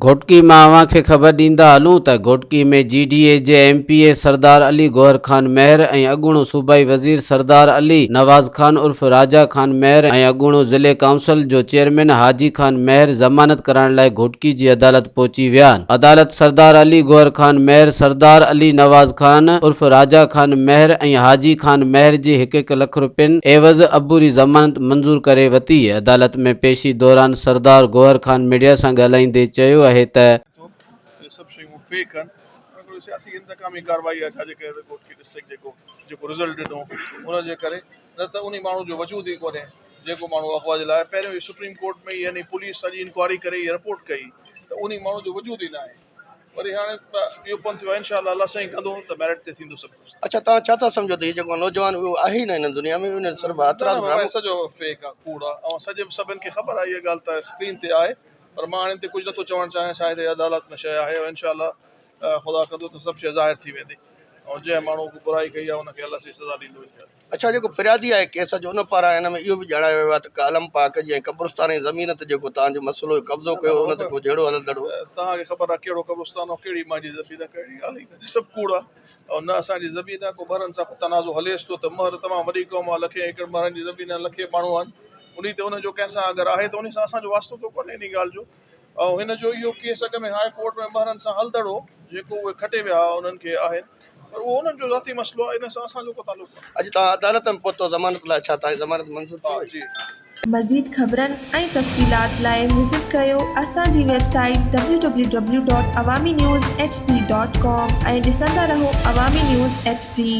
گهوٽڪي مان اوهان کي خبر ڏيندا هلون ته گهوٽڪي ۾ جي ڊي اي جي M P A Sardar Ali Gohar Khan Mahar ۽ اڳوڻو صوبائي وزير سردار علي نواز خان عرف راجا خان مهر ۽ اڳوڻو ضلعي ڪائونسل جو چيئرمين حاجي خان مهر ضمانت ڪرائڻ لاء گهوٽڪي جي عدالت پهچي ويا. عدالت سردار علي گوهر خان مهر، سردار علي نواز خان عرف راجا خان مهر ۽ حاجي خان مهر جي هڪ هڪ لک روپين عيوض عبوري ضمانت منظور ڪري وتي. عدالت ۾ پيشي دوران سردار گوهر خان ميڊيا سان ڳالهائيندي چيو اهي ته. ٿو اهي سڀ شيون فيڪ آهن هڪڙو سياسي انتقامي ڪارروائي آهي ڇا جي ڪري ته گهوٽڪي ڊسٽرڪٽ جيڪو جيڪو رزلٽ ڏنو ان جي ڪري نه ته انهي ماڻهو جو وجود ئي ڪونهي جيڪو ماڻهو اغوا جي لاء پهريون ئي سپريم ڪورٽ ۾ يعني پوليس سڄي انڪوائري ڪري اها رپورٽ ڪئي ته انهي ماڻهو جو وجود ئي ناهي وري هاڻي اهو پنٿ ٿيو آهي انشاء الله الله سائين ڪندو ته ميرٽ تي ٿيندو سڀ ڪجهه. اڇا توهان ڇا ٿا سمجهو ته هي جيڪو نوجوان اهو آهي ئي نه هن دنيا ۾ انهن صرف نه هٿرادو نه بابا ڊرامو. سڄو فيڪ آهي ڪوڙ آهي ۽ سڄي سڀن کي خبر آهي اها ڳالهه ته اسڪرين تي آهي پر مان هاڻي ان تي ڪجهه نٿو چوڻ چاهيان ڇا هتي عدالت ۾ شيء آهي انشاء الله خدا ڪندو ته سڀ شيء ظاهر ٿي ويندي ۽ جنهن ماڻهو ڪو برائي ڪئي آهي ان کي الله سائين سزا ڏيندو انشاء الله. اڇا جيڪو فريادي آهي ڪيس جو ان پاران ان ۾ اهو به ڄاڻايو ويو آهي ته ڪالم پاڪ جي ۽ قبرستان جي زمين تي جيڪو توهان جو مسئلو قبضو ڪيو ان تي ڪو جهيڙو هلندڙ هو. توهان کي خبر آهي ڪهڙو قبرستان ۽ ڪهڙي مانجي زمين آهي ڪهڙي ڳالهه ئي ڪونهي سڀ ڪوڙ آهي ۽ نه اسان جي زمين آهي ڪو مهرن سان ڪو تنازعو هليس ٿو ته مهر تمام وڏي قوم آهي لکين ايڪڙ مهرن جي زمين آهي لکين ماڻهو آهن انهي تي ان جو ڪنهن سان اگر آهي ته انهي سان اسان جو واسطو ته ڪونهي انهي ڳالهه جو ۽ هن جو اهو ڪيس اڳ ۾ هاء ڪورٽ ۾ مهرن سان هلندڙ هو جيڪو اهي کٽي ويا هئا انهن کي آهن پر اهو انهن جو ذاتي مسئلو آهي ان سان اسان جو ڪو تعلق ڪونهي. اڄ توهان عدالت ۾ پهتو ضمانت لاء ڇا توهان جي ضمانت منظور ٿي ها وئي؟ جي. مزيد خبرن ۽ تفصيلات لاء وزٽ ڪريو اسان جي website W W W dot Awami news H D dot com ۽ ڏسندا رهو عوامي نيوز ايڇ ڊي.